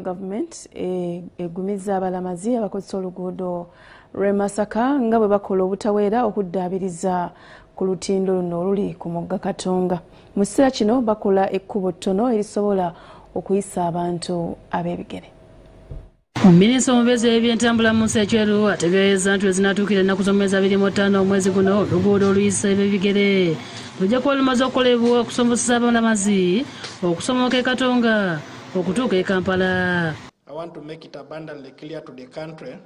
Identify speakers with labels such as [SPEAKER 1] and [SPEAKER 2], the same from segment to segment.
[SPEAKER 1] Gavumenti egumizza abalamazi abakozesa oluguudo lw'e Masaka nga bwe bakola obutaweera okuddaabiriza ku lutindo luno oluli ku mugga Katonga. Mu kiseera kino bakola ekkubo ttono erisobola okuyisa abantu ab'ebigere.
[SPEAKER 2] Minisita omubeezi w'ebyentambula mu nsi Ecweru ategeeza nti wezinatuukira ennaku z'omwezi 25 omwezi guno, oluguudo oluyisa eb'ebigere lujja kuba lumaze okukolebwa okusombosesa abalamazi okusomoka e Katonga okutuuka e Kampala.
[SPEAKER 3] I want to make it abundantly clear to the country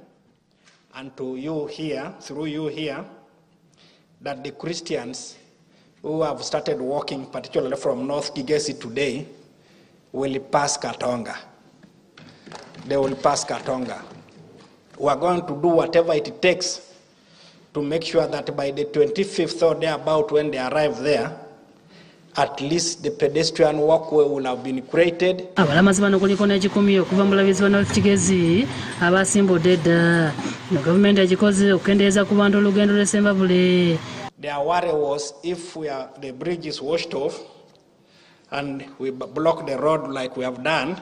[SPEAKER 3] and to you here, through you here, that the Christians who have started walking, particularly from North Kigezi today, will pass Katonga. They will pass Katonga. We are going to do whatever it takes to make sure that by the 25th or thereabout, when they arrive there, at least the pedestrian walkway will have been created.
[SPEAKER 2] Abalamazi bano kuliko n'ekikumi okuva mu bulabirizi bwa North Kigezi abasimbudde edda. No gavumenti egikoze okukendeeza ku bantu olugendo lw'e Ssembabule.
[SPEAKER 3] Their worry was if the bridge is washed off and we block the road like we have done,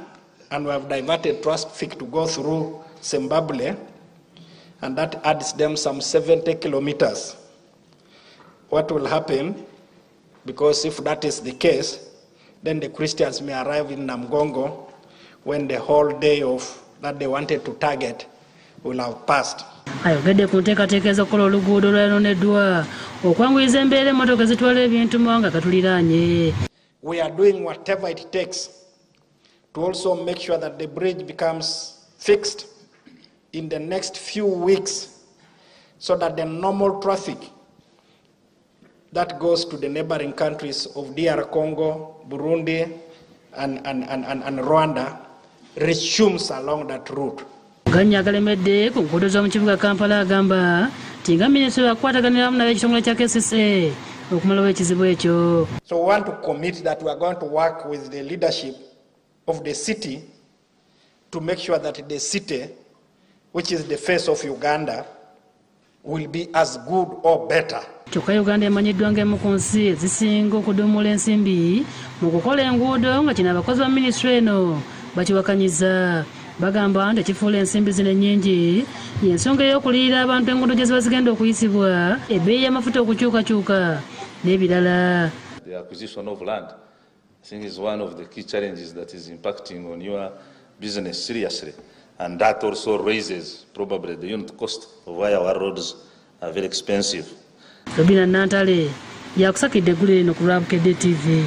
[SPEAKER 3] and we have diverted traffic to go through Zimbabwe, and that adds them some 70 kilometers. What will happen? Because if that is the case, then the Christians may arrive in Namugongo when the whole day of that they wanted to target will have passed.
[SPEAKER 2] Ayogedde ku nteekateeka ez'okukola oluguudo olwayononeddwa okwanguyiza embeera emmotoka ezitwala ebintu mu mawanga gatuliraanye.
[SPEAKER 3] We are doing whatever it takes to also make sure that the bridge becomes fixed in the next few weeks so that the normal traffic that goes to the neighboring countries of DR Congo, Burundi, and Rwanda resumes along that route.
[SPEAKER 2] Ganya agalemedde ku nguudo z'omu kibuga Kampala agamba nti nga minisitule yakukwataganiramu nayo ekitongole kya KCCA okumalawo ekizibu ekyo.
[SPEAKER 3] So we want to commit that we are going to work with the leadership of the city to make sure that the city, which is the face of Uganda, will be as good or better.
[SPEAKER 2] Kyokka Uganda emanyiddwa ng'emu ku nsi ezisinga okuduumula ensimbi mu kukola enguudo, nga kino abakozi ba minisitule eno bakiwakanyiza. Bagamba nti ekifuula ensimbi zino ennyingi y'ensonga ey'okuliyira abantu enguudo gye ziba zigenda okuyisibwa, ebbeeyi y'amafuta okukyukakyuka n'ebirala.
[SPEAKER 4] The acquisition of land, I think, is one of the key challenges that is impacting on your business seriously. And that also raises probably the unit cost of why our roads are very expensive.
[SPEAKER 2] Robina Nantale yakusakidde eggulire lino ku lwa Bukedde TV.